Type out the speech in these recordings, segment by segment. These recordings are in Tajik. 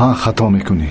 Ҳа, хато мекунӣ.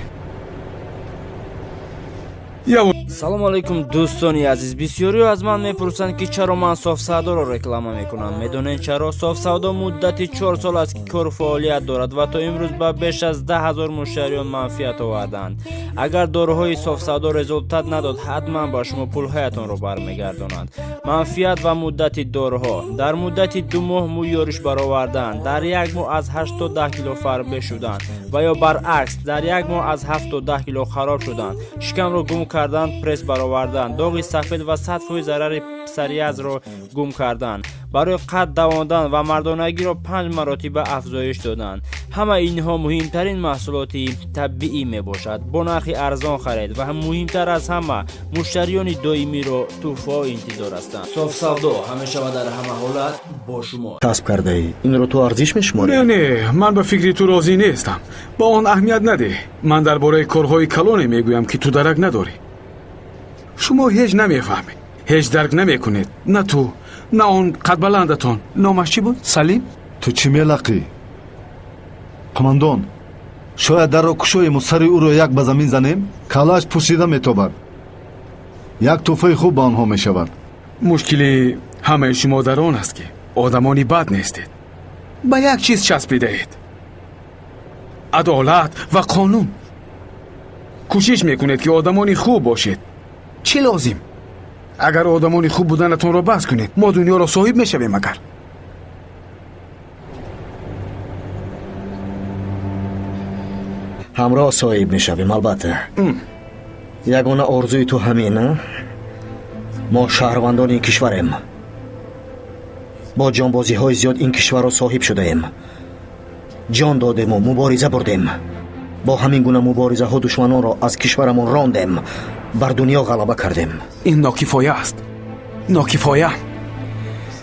Салому алайкум, дӯстони азиз. Бисёриҳо аз ман мепурсанд, ки чаро ман Софсавдоро реклама мекунам. Медонед чаро? Софсавдо муддати 4 сол аст, ки кору фаъолият дорад ва то имрӯз ба беш аз 10 000 муштариён манфиат оварданд. Агар доруҳои Софсавдо результат надод, ҳатман ба шумо пулҳоятонро бармегардонанд. Манфиат ва муддати доруҳо: дар муддати 2 моҳ мӯй ёриш баровардан, дар як моҳ аз 8 то 10 кило фарбе шудан ва ё баръакс, дар як моҳ аз 7 то 10 кило хароб шудан, шикамро гум кардан, пресс баровардан, доғи сафед ва 100% зарари псориазро гум кардан, барои қад давондан ва мардонагиро 5 маротиба афзоиш додан. Ҳама инҳо муҳимтарин маҳсулоти табиӣ мебошад. Бо нархи арзон харед ва муҳимтар аз ҳама, муштариёни доимиро тӯҳфаҳо интизор ҳастанд. Софсавдо ҳамеша ва дар ҳама ҳолат бо шумо. Касб кардаӣ, инро ту арзиш мешуморӣ? Не, не, ман ба фикри ту розӣ нестам. Ба он аҳамият надеҳ. Ман дар бораи корҳои калоне мегӯям, ки ту дарак надорӣ. Шумо ҳеҷ намефаҳмед, ҳеҷ дарк намекунед. На ту, на он қадбаландатон. Номаш чӣ буд? Салим? Ту чӣ мелақӣ, қумандон? Шояд дарро кушоему сари ӯро як ба замин занем, каллааш пусида метобад. Як тӯҳфаи хуб ба онҳо мешавад. Мушкили ҳамаи шумо дар он аст, ки одамони бад нестед. Ба як чиз часпидаед: адолат ва қонун. Кӯшиш мекунед, ки одамони хуб бошед. Чӣ лозим? Агар одамони хуб буданатонро бас кунед, мо дунёро соҳиб мешавем. Агар Ҳамроҳ соҳиб мешавем, албатта. Ягона орзуи ту ҳамин? Мо шаҳрвандони ин кишварем. Бо ҷонбозиҳои зиёд ин кишварро соҳиб шудаем. Ҷон додему мубориза бурдем. Бо ҳамин гуна муборизаҳо душманонро аз кишварамон рондем, бар дунё ғалаба кардем. Ин нокифоя аст, нокифоя.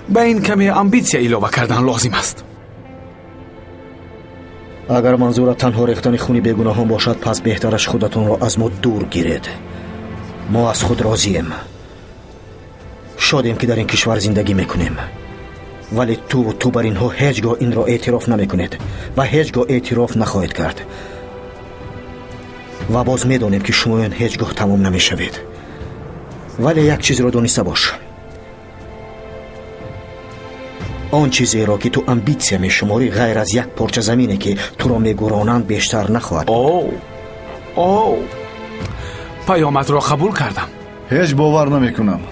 Ба ин каме амбитсия илова кардан лозим аст. Агар манзурат танҳо рехтани хуни бегуноҳон бошад, пас беҳтараш худатонро аз мо дур гиред. Мо аз худ розием, шодем, ки дар ин кишвар зиндагӣ мекунем. Вале туву ту бар инҳо ҳеҷ гоҳ инро эътироф намекунед ва ҳеҷ гоҳ эътироф нахоҳед кард. Ва боз медонем, ки шумоён ҳеҷ гоҳ тамом намешавед. Вале як чизро дониста бош: он чизеро, ки ту амбитсия мешуморӣ, ғайр аз як порча замине, ки туро мегуронанд, бештар нахоҳад. О, паёматро қабул кардам. Ҳеҷ бовар намекунам.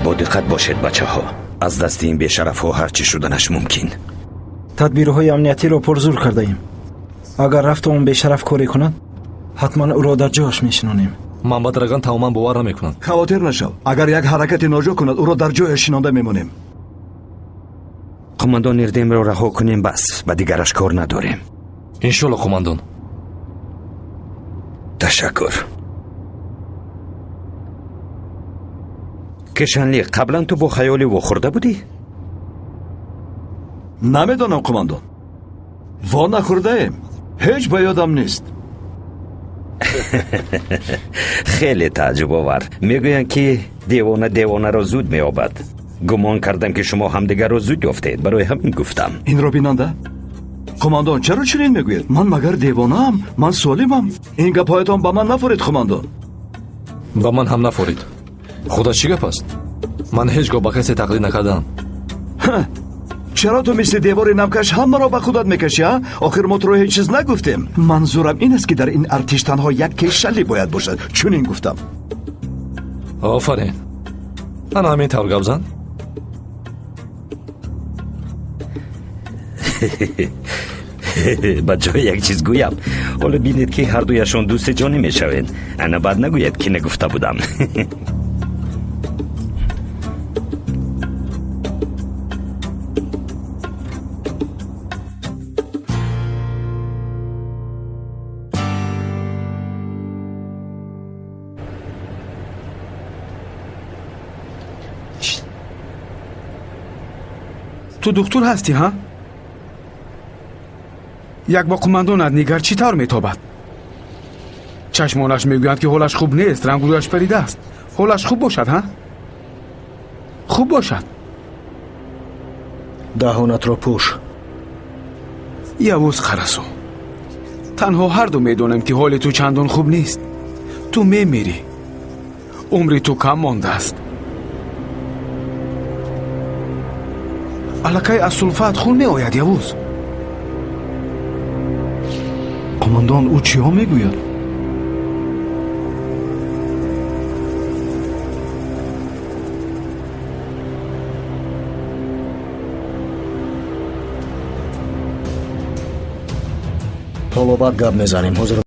Бодиққат бошед, бачаҳо. Аз дасти ин бешарафҳо ҳар чӣ шуданаш мумкин. Тадбирҳои амниятиро пурзур кардаем. Агар рафту он бешараф коре кунад, ҳатман ӯро дар ҷояш мешинонем. Ман ба Драган тамоман бовар намекунам. Хавотир нашав. Агар як ҳаракати ноҷо кунад, ӯро дар ҷояш шинонда мемонем. Қумандон, Ирдемро раҳо кунем, бас, ба дигараш кор надорем. Иншолло, қумандон. Ташаккур. Кешанли, қаблан ту бо хаёлӣ вохӯрда будӣ? Намедонам, қумандон, во нахӯрдаем. Ҳеҷ ба ёдам нест. Хеле тааҷҷубовар. Мегӯянд, ки девона девонаро зуд меёбад. Гумон кардам, ки шумо ҳамдигарро зуд ёфтед, барои ҳамин гуфтам. Инро бинанда. Қумандон, чаро чунин мегӯед? Ман магар девонаам? Ман солимам. Ин гапҳоятон ба ман нафорид, қумандон. Ба ман ҳам нафорид. Худо, чӣ гап аст? Ман ҳеҷ гоҳ ба касе тақлид накардам. Чаро ту мисли девори намкаш ҳамаро ба худат мекашӣ, а? Охир мо туро ҳеҷ чиз нагуфтем. Манзурам ин аст, ки дар ин артиш танҳо як кешалӣ бояд бошад. Чунин гуфтам. Офарин, ана ҳамин тавр гап зан. Ба ҷои як чиз гӯям. Ҳоло бинед, ки ҳардуяшон дӯсти ҷонӣ мешавед. Ана баъд нагӯяд, ки нагуфта будам. Ту духтур ҳастӣ, ҳа? Як ба қумандонат нигар, чӣ тавр метобад? Чашмонаш мегӯянд, ки ҳолаш хуб нест, рангу рӯяш паридааст. Ҳолаш хуб бошад, ҳа? Хуб бошад. Даҳонатро пӯш. Явуз Қарасу, танҳо ҳарду медонем, ки ҳоли ту чандон хуб нест. Ту мемирӣ, умри ту кам мондааст. Аллакай аз сулфаат хун меояд, Явуз. Қумандон, ӯ чиҳо мегӯяд? Ҳоло баъд гап мезанем, ҳозир.